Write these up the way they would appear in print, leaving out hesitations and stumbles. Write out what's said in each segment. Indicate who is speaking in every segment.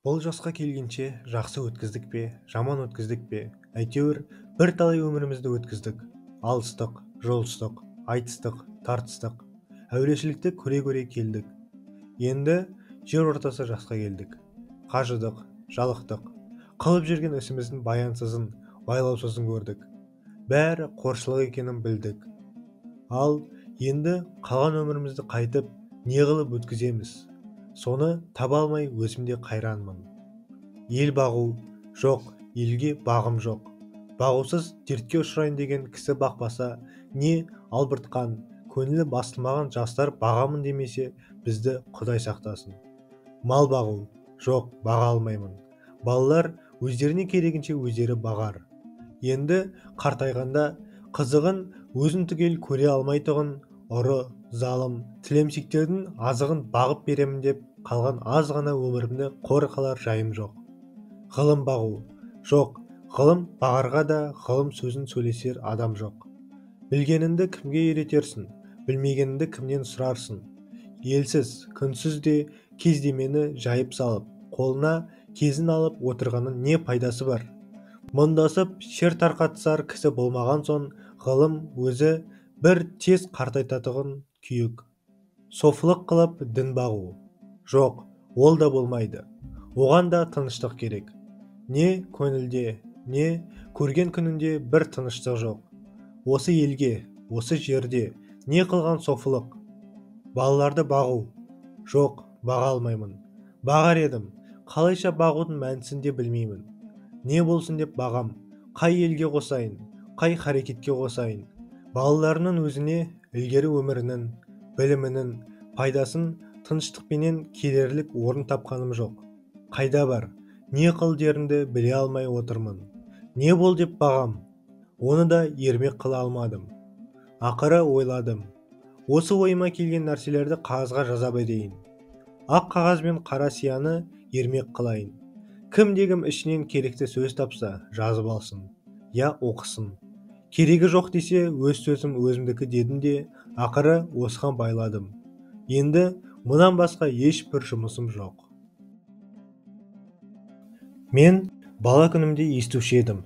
Speaker 1: Бұл жасқа келгенше жақсы өткіздік пе, жаман өткіздік пе, әйтеуір бірталай өмірімізді өткіздік. Алыстық, жұлыстық, айтыстық, тартыстық, әурешілікті көре-көре келдік. Енді жер ортасы жасқа келдік. Қажыдық, жалықтық, қылып жүрген ісіміздің баянсызын, байлаусызын көрдік. Бәрі қоршылық екенін білдік. Ал енді қалған өмірімізді қайтып, не қылып өткіземіз? Соны таба алмай өзім де қайранмын. Ел бағу жоқ, елге бағым жоқ. Бағусыз дертке ұшырайын деген кісі бақпаса, не албыртқан, көңілі басылмаған жастар бағамын демесе, бізді Құдай сақтасын. Мал бағу жоқ, баға алмаймын. Балалар өздеріне керегінше өздері бағар. Енді қартайғанда қызығын өзін түгел көре алмайтұғын ұры, залым, тілемшектердің азығын бағып беремін деп қалған аз ғана өмірімді қор қылар жайым жоқ. Ғылым бағу жоқ, ғылым бағарға да ғылым сөзін сөйлесер адам жоқ. Білгеніңді кімге үйретерсің, білмегеніңді кімнен сұрарсың? Елсіз, күнсіз де кездемені жайып салып, қолына кезін алып отырғанның не пайдасы бар? Мұндасып шер тарқатысар кісі болмаған соң, ғылым өзі бір тез қартайтатұғын күйік. Софылық қылып дін бағу жоқ, ол да болмайды. Оған да тыныштық керек. Не көңілде, не көрген күнінде бір тыныштық жоқ. Осы елге, осы жерде не қылған софылық? Балаларды бағу жоқ, баға алмаймын. Бағар едім, қалайша бағудың мәнісін де білмеймін. Не болсын деп бағам, қай елге қосайын, қай харекетке қосайын? Балаларының өзіне ілгері өмірінің, білімінің пайдасын тыныштықпенен келерлік орын тапқаным жоқ. Қайда бар, не қыл дерімді біле алмай отырмын. Не бол деп бағам, оны да ермек қыла алмадым. Ақыры ойладым. Осы ойыма келген нәрселерді қағазға жаза берейін. Ақ қағаз бен қара сияны ермек қылайын. Кім-дегім ішінен керекті сөз тапса, жазып алсын, я оқысын. Керегі жоқ десе, өз сөзім өзімдікі дедім де, ақыры осыған байладым. Енді мұнан басқа ешбір жұмысым жоқ. Мен бала күнімде естуші едім.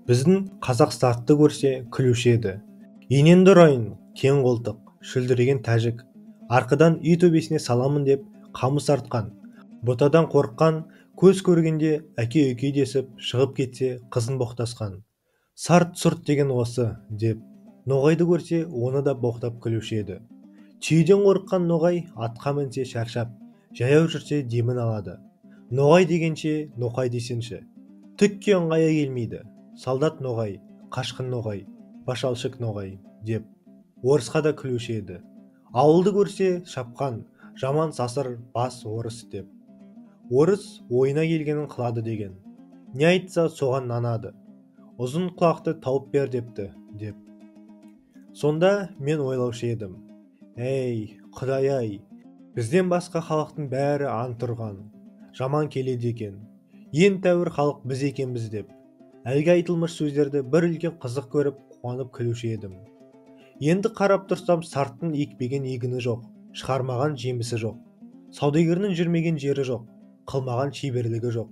Speaker 1: Біздің қазақ сартты көрсе күлуші еді. Енеңді ұрайын, кең қолтық, шүлдіреген тәжік, арқадан үй төбесіне саламын деп қамыс артқан, бұтадан қорыққан, көз көргенде әке-үке десіп шығып кетсе қызын боқтасқан. Сарт-сұрт деген осы деп, ноғайды көрсе оны да боқтап күлуші еді. Түйеден қорыққан ноғай атқа мінсе шаршап, жаяу жүрсе демін алады. Ноғай дегенше ноқай десеңші. Түкке ыңғайы келмейді. Солдат ноғай, қашқын ноғай, башалшық ноғай деп орысқа да күлуші еді. Ауылды көрсе шапқан, жаман сасыр бас орыс деп. Орыс ойына келгенін қылады деген. Не айтса соған нанады. Ұзын құлақты тауып бер депті деп. Сонда мен ойлаушы едім. Әй, Құдай-ай, бізден басқа халықтың бәрі ант ұрған, жаман келеді екен. Ең тәуір халық біз екенбіз деп. Әлгі айтылмыш сөздерді бір үлкен қызық көріп, қуанып күлуші едім. Енді қарап тұрсам, сарттың екпеген егіні жоқ, шығармаған жемісі жоқ. Саудагерінің жүрмеген жері жоқ, қылмаған шеберлігі жоқ.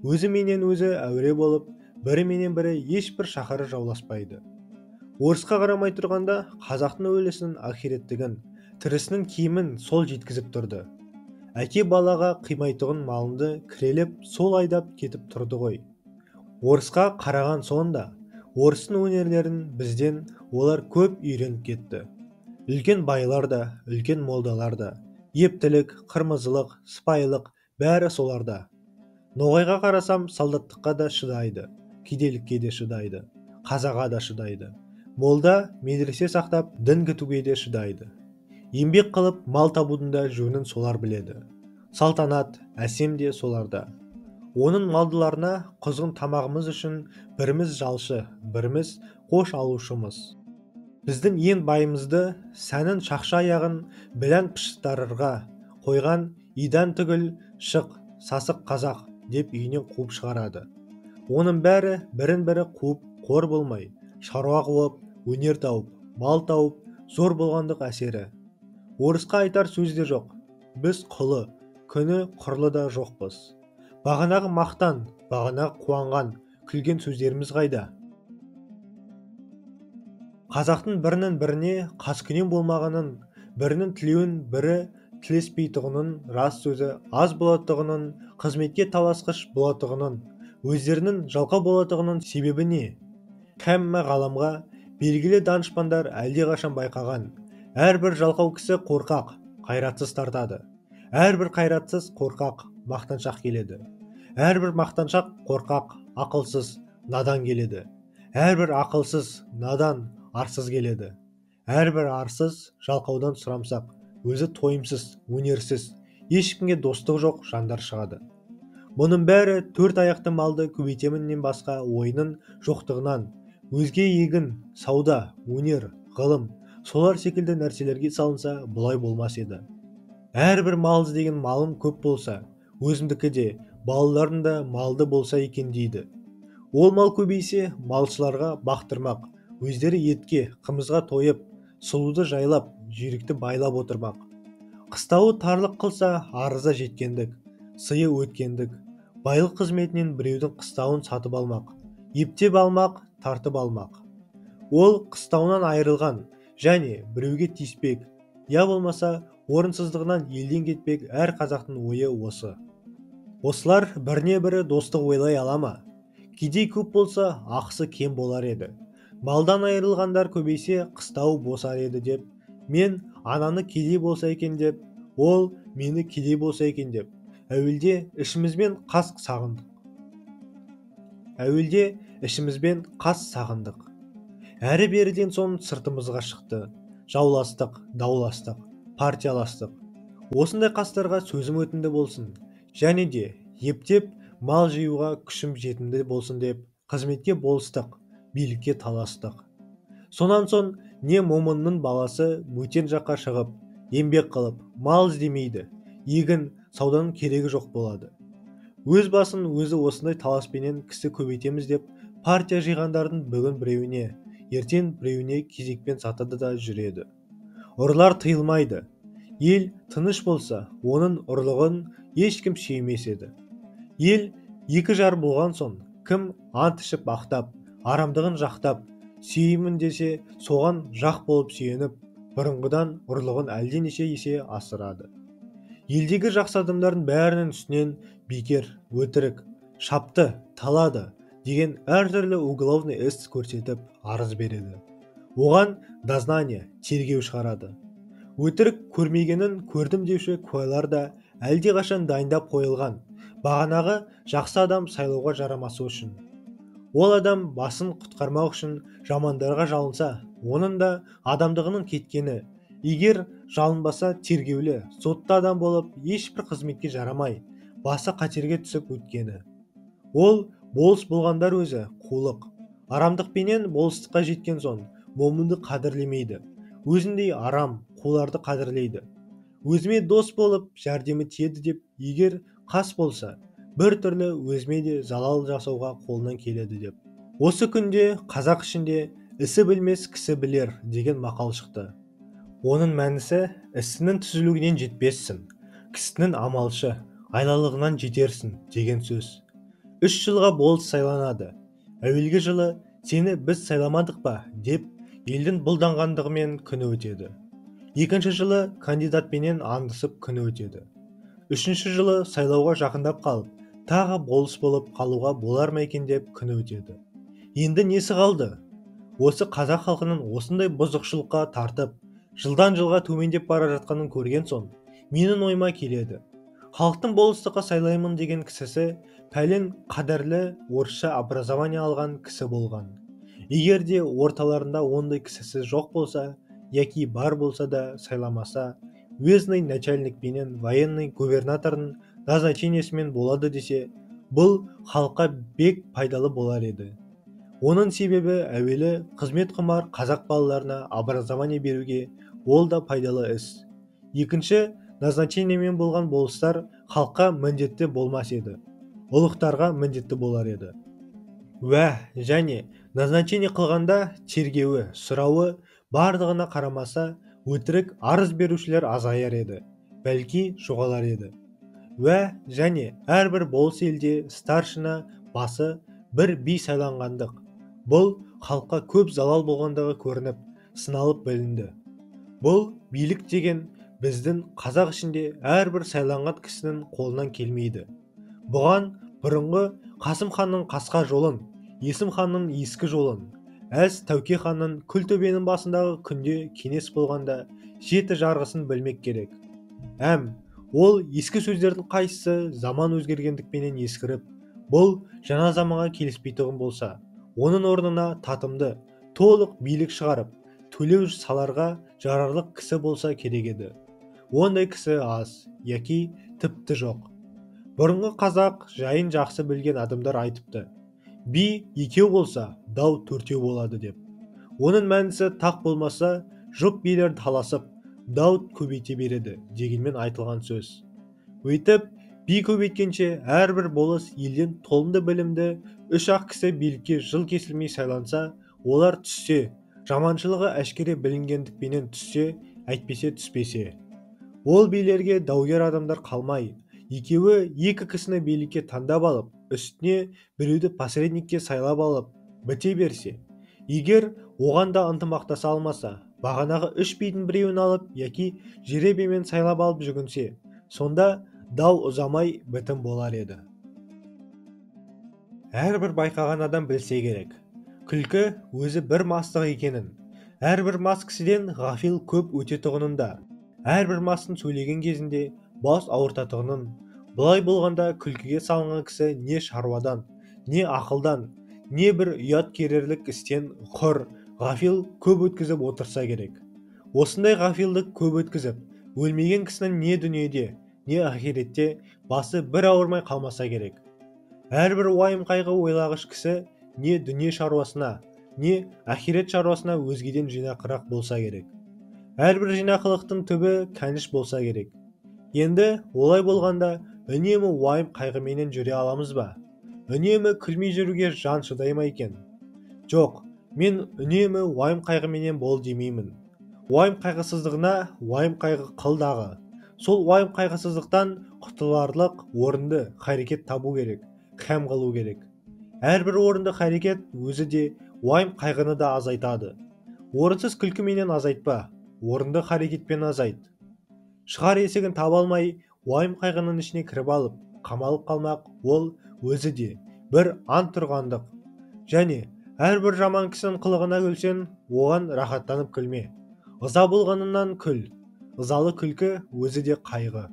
Speaker 1: Өзі менен өзі әуре болып, бірі менен бірі ешбір шаһары жауласпайды. Орысқа қарамай тұрғанда қазақтың өлісінің ақиреттігін, тірісінің киімін сол жеткізіп тұрды. Әке балаға қимайтұғын малынды кірелеп сол айдап кетіп тұрды ғой. Орысқа қараған сонда, орыстың өнерлерін бізден олар көп үйреніп кетті. Үлкен байлар да, үлкен молдалар да, ептілік, қырмызылық, сыпайылық бәрі соларда. Ноғайға қарасам, солдаттыққа да шыдайды, кедейлікке де шыдайды, қазаға да шыдайды. Молда медресе сақтап, дін күтуге де шыдайды. Еңбек қылып, мал табудың да жөнін солар біледі. Салтанат, әсем де соларда. Оның малдыларына құзғын тамағымыз үшін біріміз жалшы, біріміз қош алушымыз. Біздің ең байымызды сәнін шақша аяғын білән пыштарырға қойған идан түгіл шық, сасық қазақ деп үйінен қуып шығарады. Оның бәрі бірін-бірі қуып қор болмай, шаруа қуып, өнер тауып, мал тауып, зор болғандық әсері. Орысқа айтар сөз де жоқ. Біз құлы, күні құрлы да жоқпыз. Бағанағы мақтан, бағанағы қуанған, күлген сөздеріміз қайда? Қазақтың бірінің біріне қаскүнем болмағанын, бірінің тілеуін бірі тілеспейтұғынын, рас сөзі аз болатұғынын, қызметке таласқыш болатұғынын, өздерінің жалқау болатұғынын себебі не? Кәммә ғаламға белгілі данышпандар әлдеқашан байқаған. Әрбір жалқау кісі қорқақ, қайратсыз тартады. Әрбір қайратсыз қорқақ, мақтаншақ келеді. Әрбір мақтаншақ қорқақ, ақылсыз, надан келеді. Әрбір ақылсыз, надан, арсыз келеді. Әрбір арсыз жалқаудан сұрамсақ, өзі тойымсыз, өнерсіз, ешкімге достығы жоқ жандар шығады. Бұның бәрі төрт аяқты малды көбейтеміннен басқа ойының жоқтығынан, өзге егін, сауда, өнер, ғылым, солар секілді нәрселерге салынса, бұлай болмас еді. Әрбір мал іздеген малым көп болса, өзімдікі де, балаларым да малды болса екен дейді. Ол мал көбейсе, малшыларға бақтырмақ, өздері етке, қымызға тойып, сұлуды жайлап, жүйрікті байлап отырмақ. Қыстауы тарлық қылса, арыза жеткендік, сыйы өткендік, байлық қызметінен біреудің қыстауын сатып алмақ, ептеп алмақ, тартып алмақ. Ол қыстауынан айырылған және біреуге тиіспек, я болмаса орынсыздығынан елден кетпек әр қазақтың ойы осы. Осылар біріне бірі достық ойлай ала ма? Кедей көп болса, ақысы кем болар еді. Малдан айырылғандар көбейсе, қыстауы босар еді деп, мен ананы кедей болса екен деп, ол мені кедей болса екен деп, әуелде ішімізбен қас сағындық. Әуелде ішімізбен қас сағындық. Әрі беріден соң сыртымызға шықты. Жауластық, дауластық, партияластық. Осындай қастарға сөзім өтімді болсын, және де ептеп мал жиюға күшім жетімді болсын деп, қызметке болыстық, билікке таластық. Сонан соң не момынның баласы бөтен жаққа шығып, еңбек қылып, мал іздемейді, егін, сауданың керегі жоқ болады. Өз басын өзі осындай таласпенен кісі көбейтеміз деп, партия жиғандардың бүгін біреуіне, ертең біреуіне кезекпен сатады да жүреді. Ұрылар тыйылмайды. Ел тыныш болса, оның ұрлығын ешкім сүймес еді. Ел екі жар болған соң, кім ант ішіп ақтап, арамдығын жақтап, сүйемін десе, соған жақ болып сүйеніп, бұрынғыдан ұрлығын әлденеше есе асырады. Елдегі жақсы адамдардың бәрінің үстінен бекер, өтірік, шапты, талады деген әртүрлі уголовный іс көрсетіп арыз береді. Оған дознание, тергеу шығарады. Өтірік көрмегенін көрдім деуші куәлар да әлдеқашан дайындап қойылған, бағанағы жақсы адам сайлауға жарамасы үшін. Ол адам басын құтқармақ үшін жамандарға жалынса, оның да адамдығының кеткені, егер жалынбаса тергеулі, сотты адам болып ешбір қызметке жарамай, басы қатерге түсіп өткені. Ол болыс болғандар өзі қулық, арамдықпенен болыстыққа жеткен соң момынды қадірлемейді, өзіндей арам, қуларды қадірлейді. Өзіме дос болып жәрдемі тиеді деп, егер қас болса, бір түрлі өзіме де залал жасауға қолынан келеді деп. Осы күнде қазақ ішінде ісі білмес кісі білер деген мақал шықты. Оның мәнісі ісінің түзулігінен жетпессің, кісінің амалшы, айлалығынан жетерсің деген сөз. 3 жылға болыс сайланады. Әуелгі жылы сені біз сайламадық па деп елдің бұлданғандығымен күні өтеді. Екінші жылы кандидатпенен андысып күні өтеді. Үшінші жылы сайлауға жақындап қалып, тағы болыс болып қалуға болар ма екен деп күні өтеді. Енді несі қалды? Осы қазақ халқының осындай бұзықшылыққа тартып, жылдан жылға төмендеп бара жатқанын көрген соң, менің ойыма келеді. Халықтың болыстыққа сайлаймын деген кісісі пәлен қадірлі орысша образование алған кісі болған. Егер де орталарында ондай кісісі жоқ болса, яки бар болса да сайламаса, уездный начальник пенен военный губернатордың назначениесімен болады десе, бұл халыққа бек пайдалы болар еді. Оның себебі әуелі қызмет құмар қазақ балаларына образование беруге ол да пайдалы іс. Екінші, назначениемен болған болыстар халыққа міндетті болмас еді, ұлықтарға міндетті болар еді. Уә, және назначение қылғанда тергеуі, сұрауы барлығына қарамаса, өтірік арыз берушілер азаяр еді, бәлки жоғалар еді. Уә және әрбір болыс елде старшина басы бір би сайланғандық. Бұл халыққа көп залал болғандығы көрініп, сыналып білінді. Бұл билік деген біздің қазақ ішінде әрбір сайланған кісінің қолынан келмейді. Бұған бұрынғы Қасым ханның қасқа жолын, Есім ханның ескі жолын, Әз Тәуке ханның Күлтөбенің басындағы күнде кеңес болғанда жеті жарғысын білмек керек. Әм, ол ескі сөздердің қайсысы заман өзгергендікпенен ескіріп, бұл жаңа заманға келіспейтұғын болса, оның орнына татымды, толық билік шығарып, төлеу саларға жарарлық кісі болса керек еді. Ондай кісі аз, яки тіпті жоқ. Бұрынғы қазақ жайын жақсы білген адамдар айтыпты. Би екеу болса, дау төртеу болады деп. Оның мәнісі тақ болмаса, жұп билер таласып, дау көбейте береді дегенмен айтылған сөз. Өйтіп, би көбейткенше әрбір болыс елден толымды білімді үш-ақ кісі билікке жыл кесілмей сайланса, олар түссе, жаманшылығы әшкере білінгендікпенен түссе, әйтпесе түспесе. Ол билерге даугер адамдар қалмай, екеуі екі кісіні билікке таңдап алып, үстіне біреуді посредникке сайлап алып, біте берсе, егер оған да ынтымақтаса алмаса, бағанағы үш бидің біреуін алып, яки жеребемен сайлап алып жүгінсе, сонда дау ұзамай бітім болар еді. Әрбір байқаған адам білсе керек, күлкі өзі бір мастық екенін, әрбір мас кісіден ғафил көп өтетұғынын да, әрбір мастың сөйлеген кезінде бас ауыртатұғынын, бұлай болғанда күлкіге салынған кісі не шаруадан, не ақылдан, не бір ұят керерлік істен құр, ғафил көп өткізіп отырса керек. Осындай ғафилдік көп өткізіп, өлмеген кісінің не дүниеде, не ақиретте басы бір ауырмай қалмаса керек. Әрбір уайым қайғы ойлағыш кісі не дүние шаруасына, не ақирет шаруасына өзгеден жинақырақ болса керек. Әрбір жинақылықтың түбі кәніш болса керек. Енді олай болғанда үнемі уайым қайғыменен жүре аламыз ба? Үнемі күлмей жүруге жан шыдай ма екен? Жоқ, мен үнемі уайым қайғыменен бол демеймін. Уайым қайғысыздығына уайым қайғы қыл дағы. Сол уайым қайғысыздықтан құтыларлық орынды харекет табу керек, хәм қылу керек. Әрбір орынды харекет өзі де уайым қайғыны да азайтады. Орынсыз күлкіменен азайтпа, орынды харекетпен азайт. Шығар есігін таба алмай, уайым қайғының ішіне кіріп алып, қамалып қалмақ ол өзі де бір ант тұрғандық. Және әрбір жаман кісінің қылығына күлсең, оған рахаттанып күлме. Ыза болғанынан күл. Ызалы күлкі өзі де қайғы.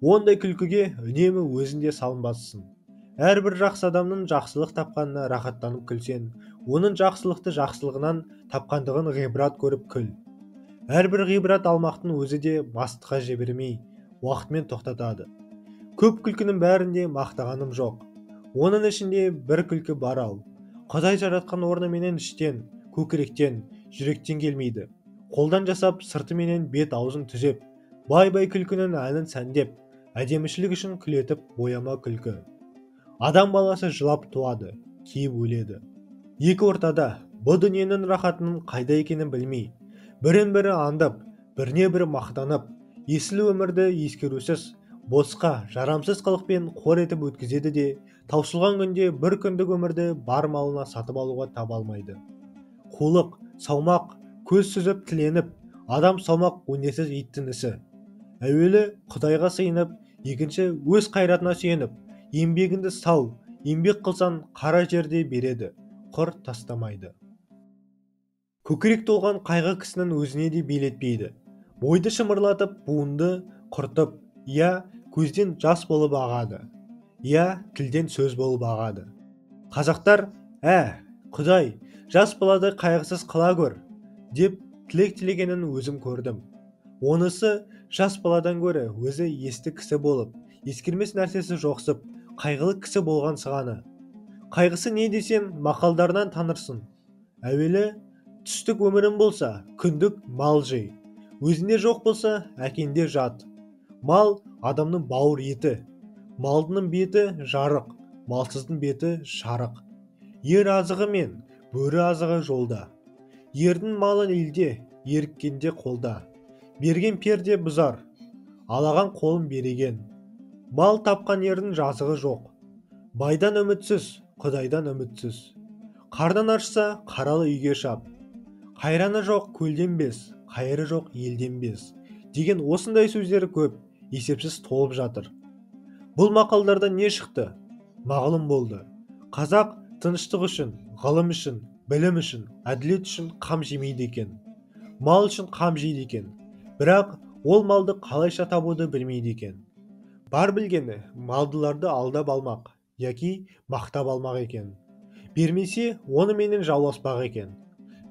Speaker 1: Ондай күлкіге үнемі өзің де салынбассың. Әрбір жақсы адамның жақсылық тапқанына рахаттанып күлсең, оның жақсылықты жақсылығынан тапқандығын ғибрат көріп күл. Әрбір ғибрат алмақтың өзі де мастыққа жібермей, уақытымен тоқтатады. Көп күлкінің бәрінде мақтағаным жоқ. Оның ішінде бір күлкі бар ау. Құдай жаратқан орныменен іштен, көкіректен, жүректен келмейді. Қолдан жасап, сыртыменен бет аузын түзеп, бай-бай күлкінің әнін сәндеп, әдемішілік үшін күлетіп бояма күлкі. Адам баласы жылап туады, кейіп өледі. Екі ортада бұ дүниенің рахатының қайда екенін білмей, бірін-бірі аңдып, біріне бірі мақтанып, есіл өмірді ескерусіз, босқа, жарамсыз қылықпен қор етіп өткізеді де, таусылған күнде бір күндік өмірді бар малына сатып алуға таба алмайды. Қулық, саумақ, көз сүзіп тіленіп, адам саумақ өнерсіз иттің ісі. Әуелі Құдайға сыйынып, екінші өз қайратына сүйеніп, еңбегіңді сау, еңбек қылсаң қара жерде береді, құр тастамайды. Көкірек толған қайғы кісінің өзіне де билетпейді. Бойды шымырлатып, буынды құртып, я көзден жас болып ағады, я тілден сөз болып ағады. Қазақтар, Құдай, жас балады қайғысыз қыла көр, деп тілек тілегенін өзім көрдім. Онысы жас баладан гөрі өзі есті кісі болып, ескермес нәрсесі жоқсып, қайғылы кісі болған сығаны. Қайғысы не десем, мақалдарынан танырсың. Әуелі түстік өмірің болса, күндік мал жей. Өзінде жоқ болса, әкенде жат. Мал адамның бауыр еті. Малдының беті жарық, малсыздың беті шарық. Ер азығы мен бөрі азығы жолда. Ердің малы елде, еріккенде қолда. Берген перде бұзар, алаған қолын береген. Мал тапқан ердің жазығы жоқ. Байдан үмітсіз, Құдайдан үмітсіз. Қарнын ашса, қаралы үйге шап. Қайраны жоқ көлденбес, қайыры жоқ елденбес деген осындай сөздері көп, есепсіз толып жатыр. Бұл мақалдардан не шықты? Мағлұм болды. Қазақ тыныштық үшін, ғылым үшін, білім үшін, әділет үшін қам жемейді екен. Мал үшін қам жейді екен. Бірақ ол малды қалайша табуды білмейді екен. Бар білгені малдыларды алдап алмақ, яки мақтап алмақ екен. Бермесе, оны менен жауласпақ екен.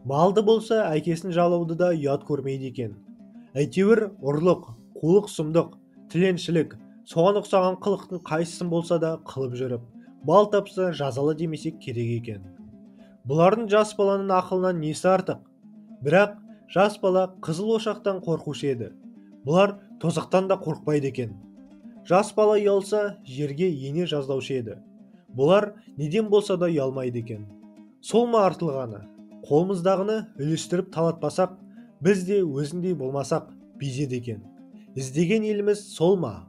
Speaker 1: Малды болса, әкесін жалауды да ұят көрмейді екен. Әйтеуір ұрлық, қулық сұмдық, тіленшілік, соған ұқсаған қылықтың қайсысын болса да қылып жүріп, мал тапса жазалы демесек керек екен. Бұлардың жас баланың ақылынан несі артық? Бірақ жас бала қызыл ошақтан қорқушы еді. Бұлар тозақтан да қорқпайды екен. Жас бала ұялса, жерге ене жаздаушы еді. Бұлар неден болса да ұялмайды екен. Сол ма артылғаны? Қолымыздағыны үлестіріп талатпасақ, біз де өзіндей болмасақ, безеді екен. Іздеген еліміз сол ма?